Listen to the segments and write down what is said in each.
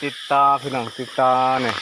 ຕິດຕາ ພີ່ນ້ອງ ຕິດຕານີ້.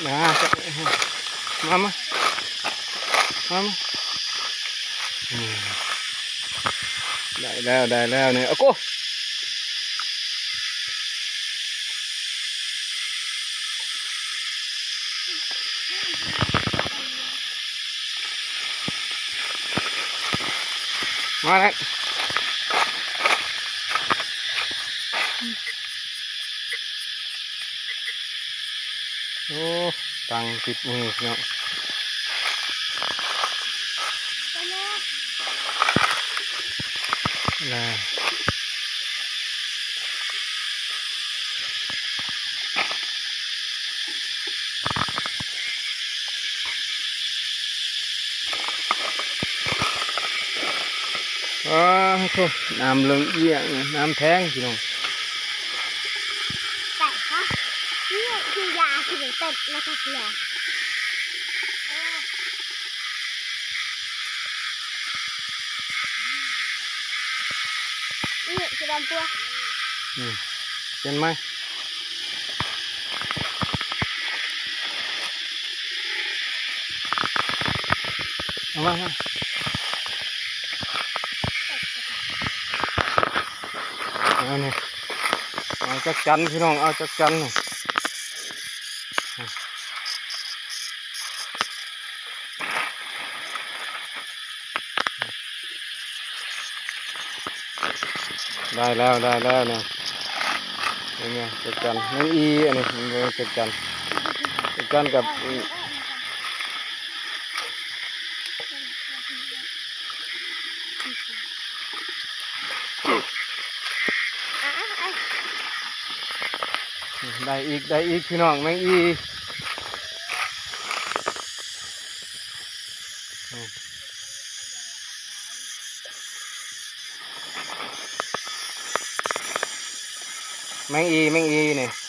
ນາ ມາ ມາ ມາ ມາ ອືມ ໄດ້ແລ້ວ ໄດ້ແລ້ວນີ້ ໂອ້ໂກ ມາແລ້ວ. ໂອ້ ຕັງຕິດມືພີ່ນ້ອງ ນະ ອ້າໂທ້ ນ້ຳເລິກອີ່ຫຍັງ ນ້ຳແທງພີ່ນ້ອງ ແຕກເນາະ ນີ້ຄືຢາທີ່ເຕັດນະຄັບເຫຼືອ ນີ້ຄືດຳຕົວ ອືມ ປ່ຽນໃໝ່ ເອົາມາ ເອົານີ້ ເອົາຈັກຈັນພີ່ນ້ອງ ເອົາຈັກຈັນນີ້. ໄດ້ແລ້ວ ໄດ້ແລ້ວນະ ເປັນໄງ ຈັກຈັນ ແມງອີ່ ອັນນີ້ ແມ່ນຈັກຈັນ ຈັກຈັນກັບ ໄດ້ອີກ ໄດ້ອີກ ພີ່ນ້ອງ ແມງອີ່ ແມງອີ່ ແມງອີ່ນີ້.